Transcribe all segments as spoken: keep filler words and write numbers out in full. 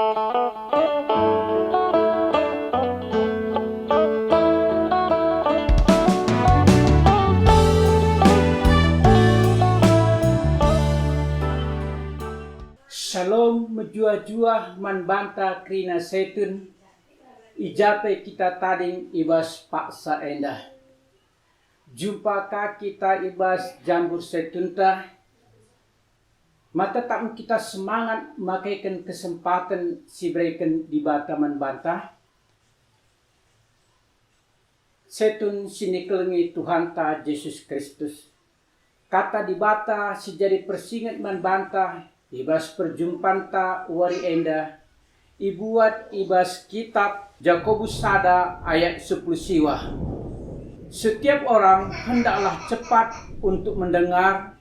Shalom mejuah-juah man banta kerina Setun, i ja pe kita tading i bas paksa enda. Jumpa ka kita i bas jambur Setunta, maka tetap kita semangat makeken kesempaten si ibereken Dibata man banta. Setun si nikelengi Tuhanta Jesus Kristus. Kata Dibata si jadi persinget man banta i bas perjumpanta wari enda ibuat i bas kitab Jakobus sada ayat sepuluh siwah. Setiap orang hendaklah cepat untuk mendengar,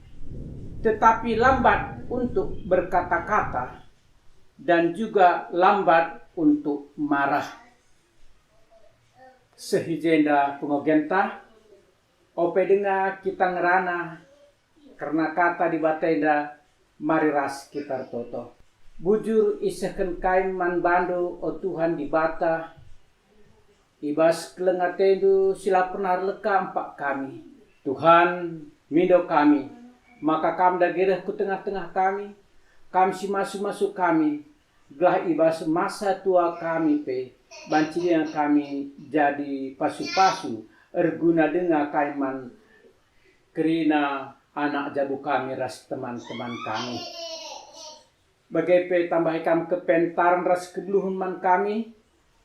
tetapi lambat untuk berkata-kata, dan juga lambat untuk marah. Seh i jenda pengogenta, ope denga kita ngerana kerna kata Dibata enda, mari ras kita ertoto. Bujur isehken kai man bandu, o Tuhan Dibata, i bas keleng atendu si la pernah erleka empak kami. Tuhan, mindo kami, maka Kam dage reh ku tengah-tengah kami, Kam si masu-masu kami, gelah i bas masa tua kami pe banci denga kami jadi pasu-pasu erguna denga kai man kerina anak jabu kami ras teman-teman kami. Bage pe tambahi Kam kepentaren ras kegeluhen man kami,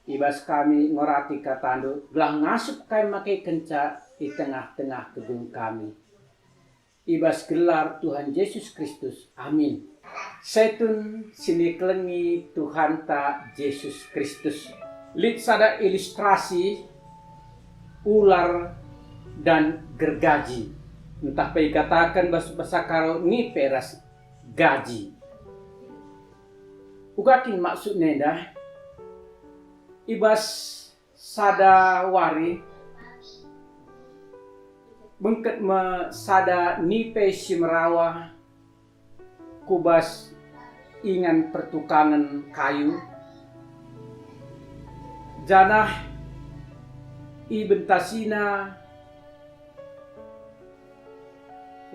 i bas kami ngorati katandu, gelah ngasup kai makekenca i tengah-tengah kegeluhen kami. I bas gelar Tuhan Jesus Kristus. Amin. Setun si nikelengi Tuhanta Jesus Kristus. Lit sada ilustrasi ular dan gergaji, ntah pe ikataken bas bahasa Karo nipe ras gaji. Uga kin maksudna enda? I bas sada wari, bengket me sada nipe si merawa ku bas ingan pertukangen kayu, janah ibentasina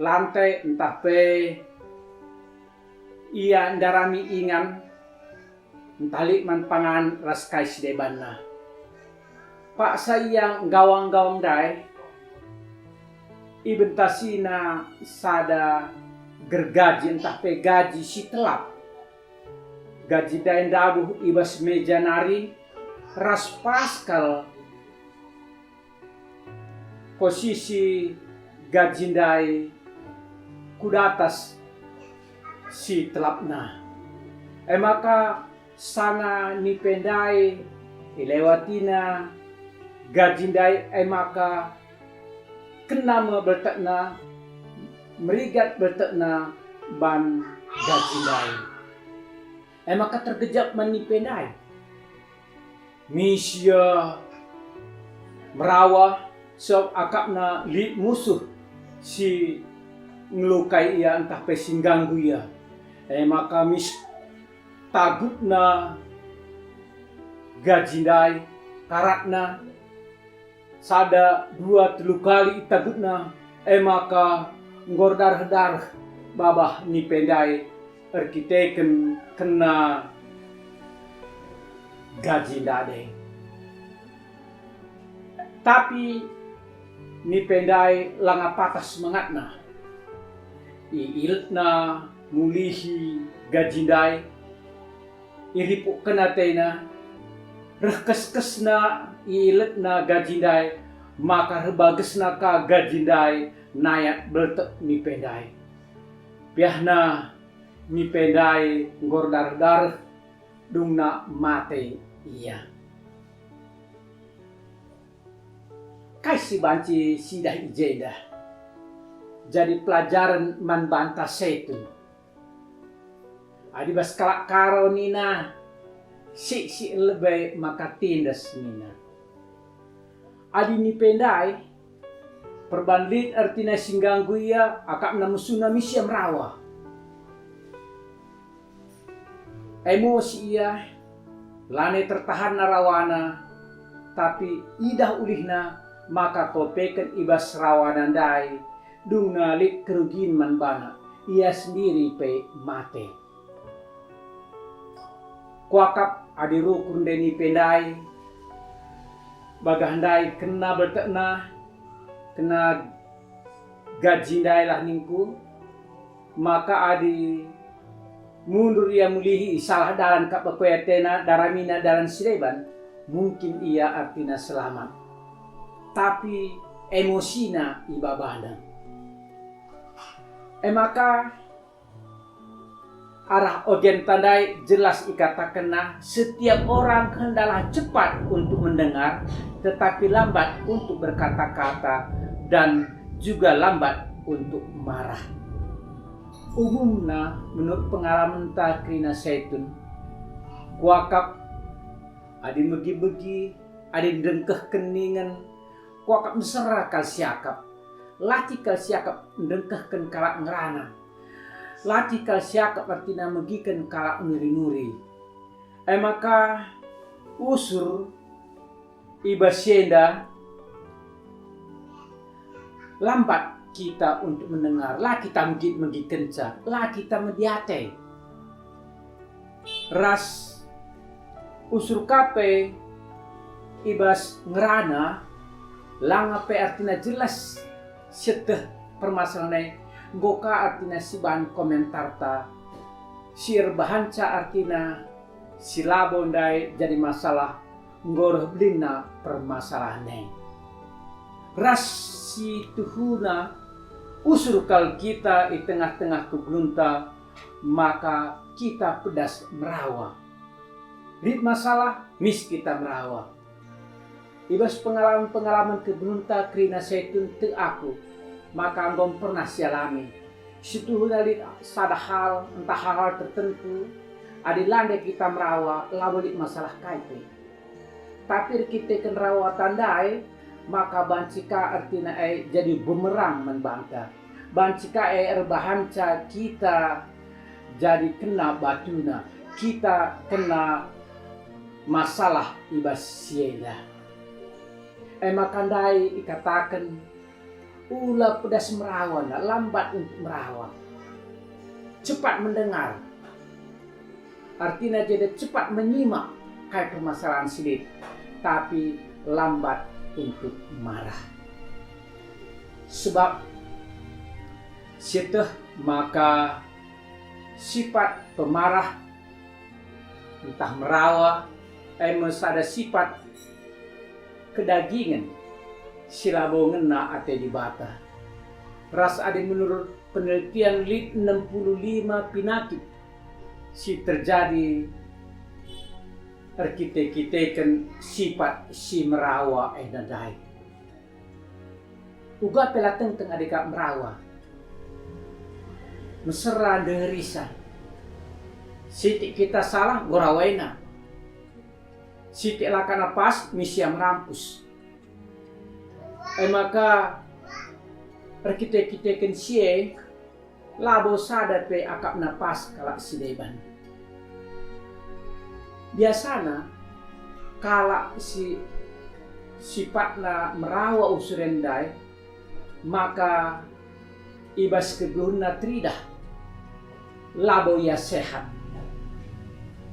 lantai ntah pe ia ndarami ingan ntah lit man pangan ras kai si debanna. Paksa ia nggawang-nggawang ndai, ibentasina sada gergaji ntah pe gaji si telap. Gaji ndai ndabuh i bas meja nari, ras pas kal posisi gaji ndai ku datas si telapna. E maka sanga nipe ndai ilewatina gaji ndai, e maka kena me beltekna, merigat beltekna ban gaji ndai. E maka tergejap man nipe ndai. Mis ia merawa, sabap akapna lit musuh si ngelukai ia ntah pe si ngganggu ia. E maka mis tagutna gaji ndai, karatna, sada, dua, telu kali itagutna, e maka enggo erdareh-dareh babah nipe ndai erkiteken kena gaji ndai. Tapi nipe ndai langa patah semangatna. Iiletna mulihi gaji ndai, iripukkenna atena, reh keskesna iiletna gaji ndai, maka reh bagesna ka gaji ndai nayat beltek nipe ndai. Piahna nipe ndai enggo erdareh-dareh, dungna mate ia. Kai si banci siidah i jenda jadi pelajaren man banta Setun? Adi bas kalak Karo nina, "Siksik lebe maka tindas," nina. Adi nipe ndai, perban lit ertina si ngganggu ia, akapna musuhna mis ia merawa. Emosi ia, lanai tertahanna rawana, tapi idah ulihna maka kopeken i bas rawana ndai dungna lit kerugin man bana, ia sendiri pe mate. Kuakap adi rukur ndai nipe ndai, bagah ndai kena beltekna, kena gaji ndai lah ningku, maka adi mundur ia mulihi, salah dalan kap aku atena, daramina dalan si deban, mungkin ia artina selamat. Tapi emosina ibabana. E maka, arah ogenta ndai jelas ikatakenna, setiap orang hendaklah cepat untuk mendengar, tetapi lambat untuk berkata-kata, dan juga lambat untuk marah. Umumna, menurut pengalamenta kerina Saitun, kuakap adi megi-megi, adi ndengkehken ningen, kuakap mesera kal siakap. La lit kal siakap ndengkehken kalak ngerana. La lit kal siakap artina megiken kalak nuri-nuri. E maka usur i bas si enda, lambat kita untuk mendengar, la kita megit-megikenca, la kita mediate. Ras usur ka pe i bas ngerana, langa pe artina jelas sieteh permasalahen e, enggo ka artina sibahan komentarta, si erbahanca artina si labo ndai jadi masalah, enggo reh belinna permasalahen e. Ras si tuhuna, usur kal kita i tengah-tengah kegeluhenta, maka kita pedas merawa. Lit masalah, mis kita merawa. I bas pengalaman-pengalaman kegeluhenta kerina Saitun tek aku, maka enggo pernah sialami. Situhuna lit sada hal, ntah hal-hal tertentu, adi la ndai kita merawa, labo lit masalah kai pe. Tapi erkiteken rawata ndai, maka banci ka ertina e jadi bumerang man banta. Banci ka e erbahanca kita jadi kena batuna, kita kena masalah i bas si enda. E maka ndai ikataken, ula pedas merawa, lambat untuk merawa. Cepat mendengar. Artina jenda cepat menyimak kai permasalahen si lit, tapi lambat untuk marah. Sebab sieteh maka sifat pemarah ntah merawa e me sada sifat kedagingen si labo ngena ate Dibata. Ras adi menurut penelitian lit enem puluh lima pinakit si terjadi erkite-kiteken sifat si merawa enda ndai. Uga pe la tengteng adi kalak merawa. Mesera ndengerisa. Sitik kita salah, enggo rawaina. Sitik lakana pas, mis ia merampus. E maka, erkite-kiteken si e, labo sada pe akapna pas kalak si deban. Biasana, kalak si sipatna merawa usur ndai, maka i bas kegeluhenna teridah, labo ia sehat.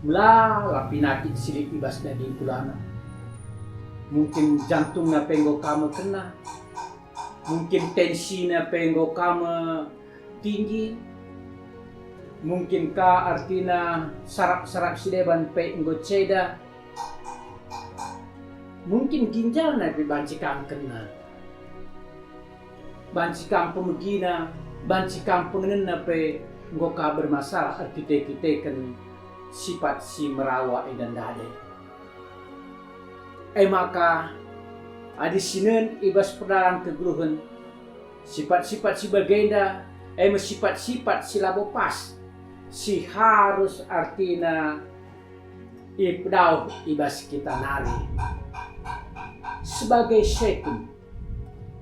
Melala pinakit si lit i bas daging kulana. Mungkin jantungna pe enggo ka me kena. Mungkin tensina pe enggo ka me tinggi. Mungkin ka artina sarap-sarap si deban pe enggo ceda. Mungkin ginjalna pe banci ka ngkena. Banci ka pemegina, banci ka pengenenna pe enggo ka bermasalah erkite-kiteken sifat si merawa enda ndai. E maka, adi sinen i bas perdalan kegeluhen, sifat-sifat si bagenda, e me sifat-sifat si labo pas, si harus artina ipedauh i bas kita nari. Sebagai Saitun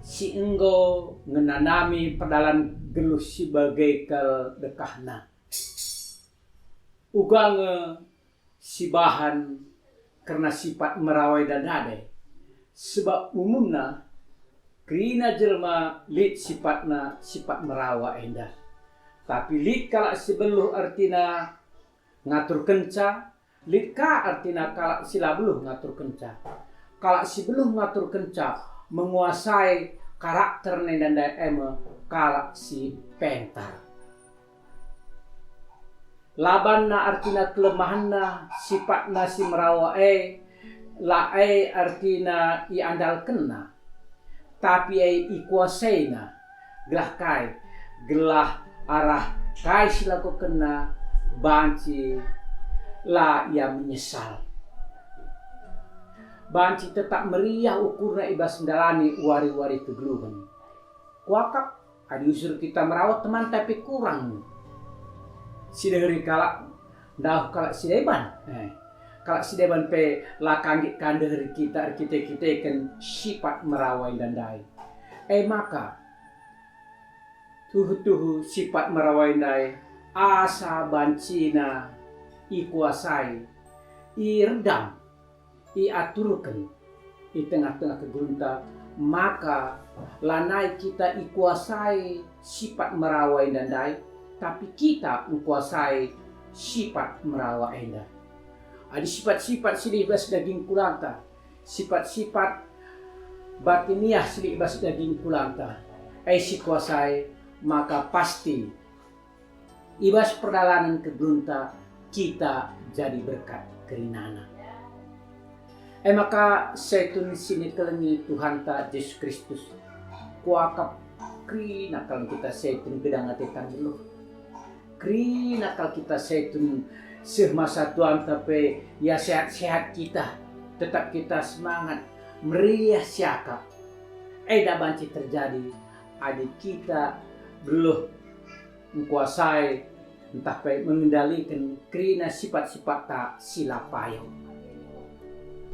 si enggo ngenanami perdalan geluh si bage kal dekahna. Uga nge sibahan kerna sipat merawa enda ndai, sebab umumna kerina jelma lit sipatna sipat merawa enda. Tapi lit kalak si beluh ertina ngaturkenca, lit ka ertina kalak si la beluh ngaturkenca. Kalak si beluh ngaturkenca menguasai karakter enda ndai e me kalak si pentar. La banna ertina kelemahenna, sipatna si merawa e, la e ertina iandalkenna, tapi e ikuasaina, gelah kai? Gelah arah kai si lakokenna banci la ia menyesal. Banci tetap meriah ukurna i bas ndalani wari-wari kegeluhen. Kuakap, adi usur kita merawa temanta pe kurang. Si deheri kalak, ndauh kalak si deban. Eh, kalak si deban pe la ka nggit ka ndeheri kita erkite-kiteken sipat merawa enda ndai. E maka, tuhu-tuhu sipat merawa ndai asa bancina ikuasai, iredam, iaturken i tengah-tengah kegeluhenta, maka lanai kita ikuasai sipat merawa enda ndai, tapi kita ngkuasai sipat merawa enda. Adi sipat-sipat si lit i bas daging kulanta, sipat-sipat batiniah si lit i bas daging kulanta, e sikuasai, maka pasti i bas perdalanen kegeluhenta kita jadi berkat kerinana. E maka setun si nikelengi Tuhanta Jesus Kristus, kuakap kerina kal kita setun gedang ateta nggeluh. Kerina kal kita setun seh masa tuanta pe ia sehat-sehat kita, tetap kita semangat, meriah siakap. Enda banci terjadi adi kita beluh ngkuasai ntah pe mengendaliken kerina sipat-sipatta si la payo.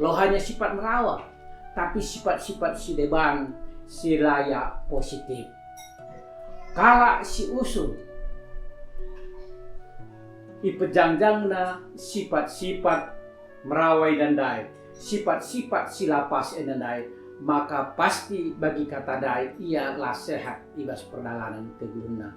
La hanya sipat merawa, tapi sipat-sipat si deban si la ia positif. Kalak si usur ipejangjangna sipat-sipat merawa enda ndai, sipat-sipat si la pas enda ndai, maka pasti bagi kata ndai ia la sehat i bas perdalanen kegeluhenna.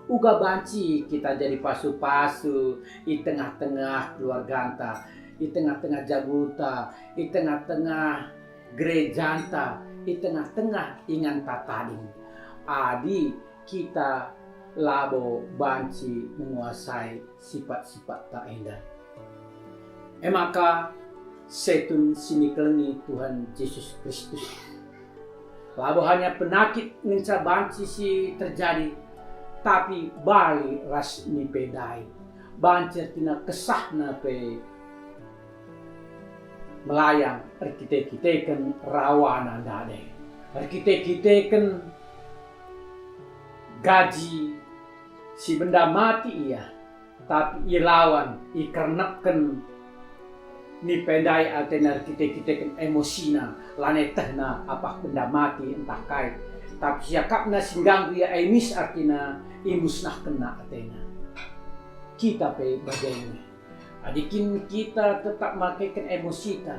Uga banci kita jadi pasu-pasu i tengah-tengah keluarganta, i tengah-tengah jabuta, i tengah-tengah gerejanta, i tengah-tengah inganta tading. Adi kita labo banci menguasai sipat-sipatta enda. E maka, setun si nikelengi Tuhan Jesus Kristus, labo hanya penakit ngenca banci si terjadi, tapi bali ras nipe ndai, banci ertina kesahna pe melayang erkite-kiteken rawana ndai, erkite-kiteken gaji si benda mati ia, tapi ilawan, ikernepken nipe ndai atena erkite-kiteken emosina, lanai tehna apah benda mati ntah kai. Tapi siakapna si ngganggu ia e mis ertina imusnahkenna atena. Kita pe bage nge. Adi kin kita tetap makeken emosita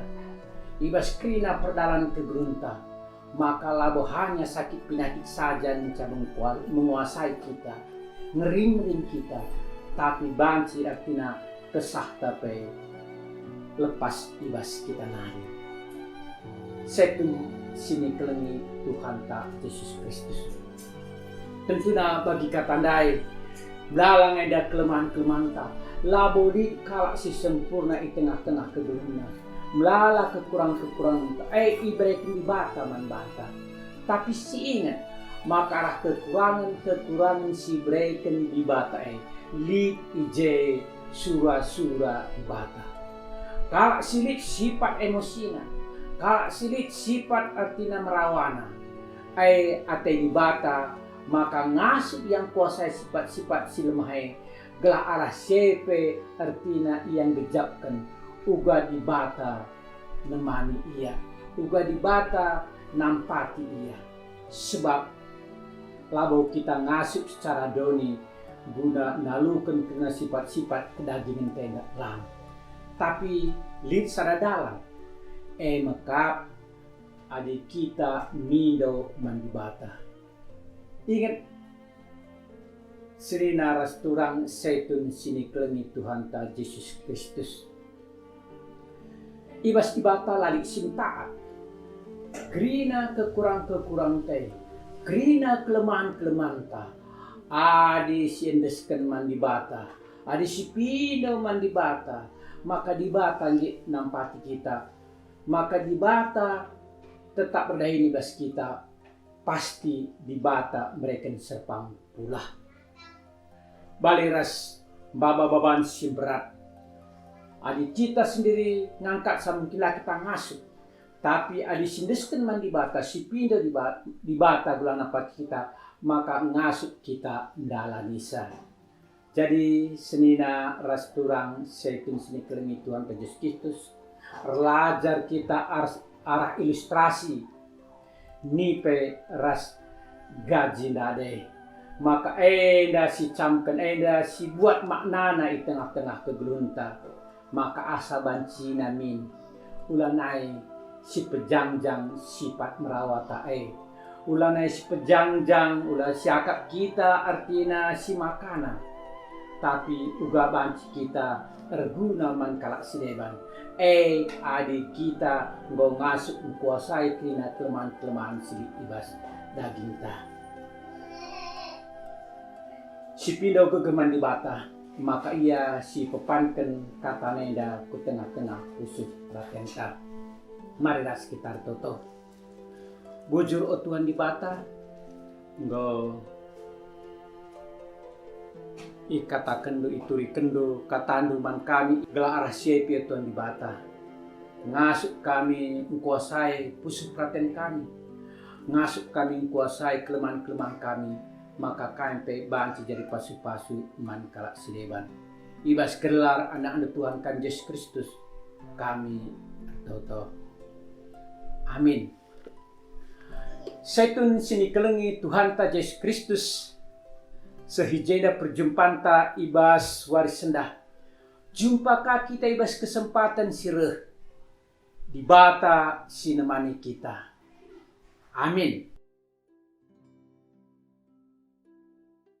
i bas kerina perdalanen kegeluhenta, maka labo hanya sakit pinakit saja ngenca mengkua-, menguasai kita, ngerim-ngerim kita, tapi banci ertina kesahta pe lepas i bas kita nari. Setun si nikelengi Tuhanta Jesus Kristus. Tentuna bagi kata ndai, melala nge enda kelemahen-kelemahenta, labo lit kalak si sempurna i tengah-tengah kegeluhenna. Melala kekurangen-kekurangen e ibereken Dibata man banta. Tapi si inget maka arah kekurangen-kekurangen si ibereken Dibata e, lit i je sura-sura Dibata. Kalak si lit sipat emosina, kalak si lit sipat ertina merawana, e ate Dibata maka ngasup ia ngkuasai sipat-sipat si lemah e, gelah arah si e pe ertina ia nggejapken, uga Dibata nemani ia, uga Dibata nampati ia. Sebab labo kita ngasup secara doni, guna naluken kerna sipat-sipat kedagingenta enda, lang. Tapi lit sada dalan, e me kap adi kita mindo man Dibata. Inget, senina ras turang Saitun si nikelengi Tuhanta Jesus Kristus. I bas Dibata la lit si mentaat. Kerina kekurang-kekurangenta e, kerina kelemahan-kelemahenta, adi siendesken man Dibata, adi sipindo man Dibata, maka Dibata nggit nampati kita, maka Dibata tetap erdahin i bas kita, pasti Dibata mereken serpang pulah. Bali ras baba-baban si mberat. Adi kita sendiri ngangkatsa mungkin la kita ngasup, tapi adi siendesken man Dibata, sipindo Diba-, Dibata guna nampati kita, maka ngasup kita ndalanisa. Jadi, senina ras turang Saitun si nikelengi Tuhanta Jesus Kristus, erlajar kita ars-, arah ilustrasi nipe ras gaji ndai. Maka enda sicamken, enda sibuat maknana i tengah-tengah kegeluhenta. Maka asa bancina min, ulanai sipejangjang sipat merawata e. Ulanai sipejangjang, ula siakap kita ertina simakana. Tapi uga banci kita erguna man kalak si deban. E, adi kita enggo ngasup engkuasai kerina kelemahan-kelemahan si lit i bas dagingta. Sipindo gegeh man Dibata, maka Ia sipepanken katana enda ku tengah-tengah pusuh peratenta. Mari ras kita ertoto. Bujur, o Tuhan Dibata, enggo ikatakenndu, iturikenndu kataNdu man kami, gelah arah si e pe, o Tuhan Dibata, ngasup kami engkuasai pusuh peraten kami, ngasup kami engkuasai kelemahan-kelemahan kami, maka kami pe banci jadi pasu-pasu man kalak si deban. I bas gelar AnakNdu Tuhan kami Jesus Kristus, kami ertoto. Amin. Saitun si nikelengi Tuhanta Jesus Kristus, seh i jenda perjumpanta i bas wari sendah. Jumpa ka kita i bas kesempaten si reh. Dibata si nemani kita. Amin.